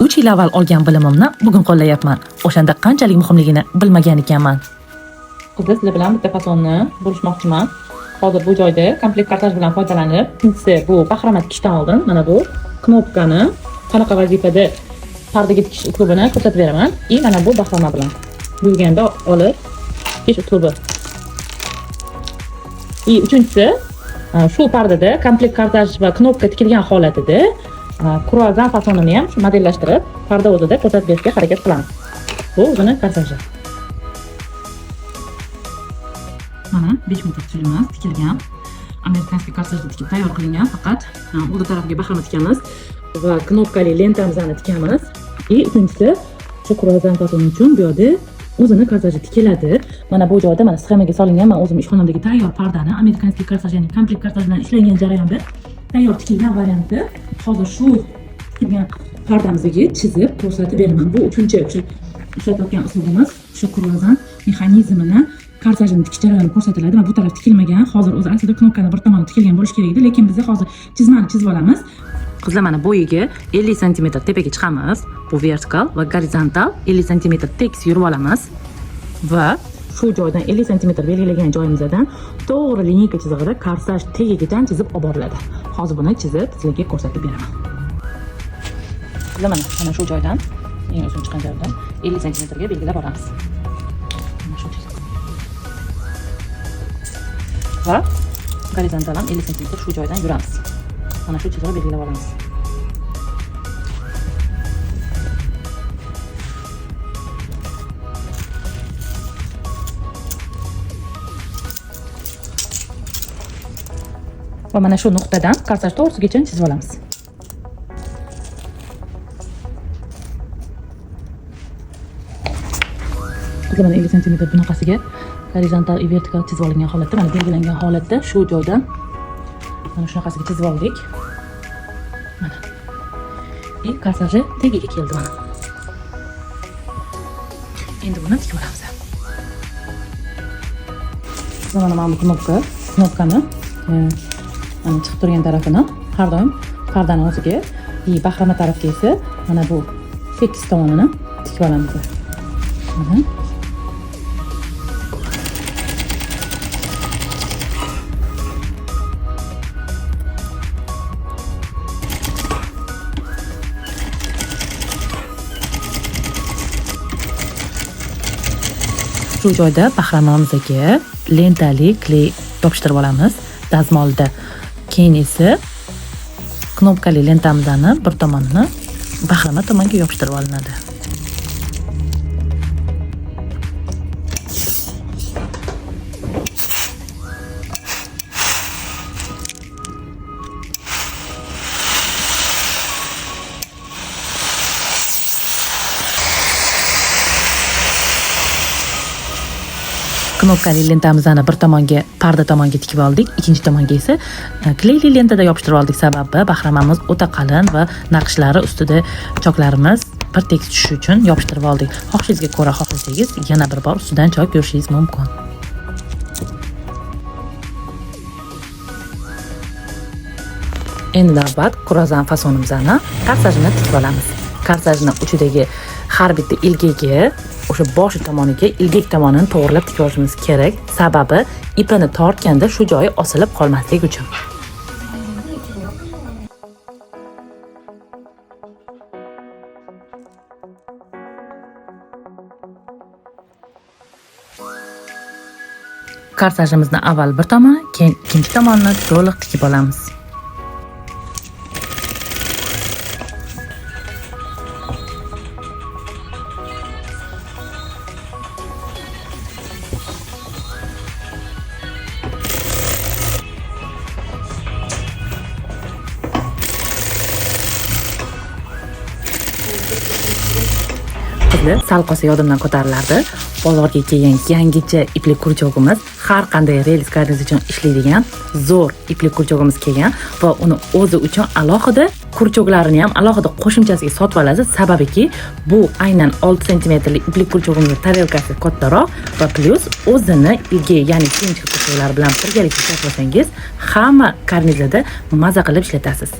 3 yil avval olgan bilimimni bugun qo'llayapman. O'shanda qanchalik muhimligini bilmagan ekanman. Qizlar, sizlar bilan bitta fasonni bo'lishmoqchiman. Hozir bu joyda komplekt kartaj bilan foydalanib, ikkinchisi bu bahrama tikishdan oldin mana bu knopkani qanaqa vazifada pardaga tikish uslubini ko'rsatib beraman. И mana bu bahrama bilan buyurganda olib tikish uslubi. И uchinchisi shu pardada komplekt kartaj va knopka tikilgan holatida kruazan fasonini ham shu modellashtirib parda o'zida ko'rsatib berishga harakat qilamiz. Bu o'zini korsaji. Mana 5 metr tuzilmas tikilgan. Американский korsajda tikib tayyor qilingan, faqat oldi tarafiga bahrama tikamiz va knopkali lentamizni tikamiz. И uchinchisi shu kruazan fasoni uchun bu yerda o'zini korsaji tikiladi. Mana bu joyda mana sxemaga solingan, men o'zim ishxonamdagi tayyor pardani американский korsaj, ya'ni komplekt korsaj bilan ishlangan jarayonda tayyor tikilgan varianti hozir shu tikilgan pardamizga chizib ko'rsatib beraman. Bu uchinchi o'sha ishlatayotgan uslubimiz, shu kruazan mexanizmini korsajini tikish jarayoni ko'rsatiladi. Mana bu taraf tikilmagan. Hozir o'zi aslida knopkani bir tomoni tikilgan bo'lishi kerak edi, lekin biz hozir chizmani chizib olamiz. Qizlar, mana bo'yiga 50 sm tepaga chiqamiz. Bu vertikal va gorizontal 50 sm tekis yurib olamiz va shu joydan 50 sm belgilagan joyimizdan to'g'ri lineyka chizig'ida korsaj tagigacha chizib olib boriladi. Hozir buni chizib sizlarga ko'rsatib beraman. Qizlar, mana shu joydan eng uzun chiqqan joydan 50 sm ga belgilab olamiz. Mana shu chiziq. Va gorizontal ham 50 sm shu joydan yuramiz. Mana shu chiziqni belgilab olamiz. Va mana shu nuqtadan korsaj to'g'risigacha chizib olamiz. Qizlar, mana 50 sm bunaqasiga gorizontal va vertikal chizib olingan holatda, mana belgilangan holatda shu joydan mana shunaqasiga chizib oldik. Mana. И korsaji tagiga keldi mana. Endi buni tikib olamiz. Mana mana bu knopkani mana chiqib turgan tarafini har doim pardani o'ziga и bahrama tarafga esa mana bu tekis tomonini tikib olamiz. Mana. Shu joyda bahramamizga lentali kley yopishtirib olamiz dazmolda. Keyin esa knopkali lentamizni bir tomonini bahrama tomonga yopishtirib olinadi. Knopkali lentamizni bir tomonga, parda tomonga tikib oldik, ikkinchi tomonga esa kleyli lentada yopishtirib oldik. Sababi bahramamiz o'ta qalin va naqshlari ustida choklarimiz bir tekis tushishi uchun yopishtirib oldik. Xohishingizga ko'ra xohlasangiz yana bir bor ustidan chok yurishingiz mumkin. Endi navbat kruazan fasonimizni korsajini tikib olamiz. Korsajni uchidagi har bitta ilgagi o'sha boshi tomoniga ilgak tomonini to'g'rilab tikib olishimiz kerak. Sababi ipini tortganda shu joyi osilib qolmasligi uchun. Korsajimizni avval bir tomoni, keyin ikkinchi tomonini to'liq tikib olamiz. Qizlar, sal qolsa yodimdan ko'tarilardi. Bozorga kelgan yangicha iplik kurchog'imiz, har qanday rels karniz uchun ishlaydigan zo'r iplik kurchog'imiz kelgan va uni o'zi uchun alohida kurchoqlarini ham alohida qo'shimchasiga sotib olasiz. Sababiki bu aynan 6 santimetrlik iplik kurchog'imizning tarelkasi kattaroq va plyus o'zini ilgi, ya'ni sinchik kurchoqlar bilan birgalikda sotib olsangiz, hamma karnizlarda maza qilib ishlatasiz.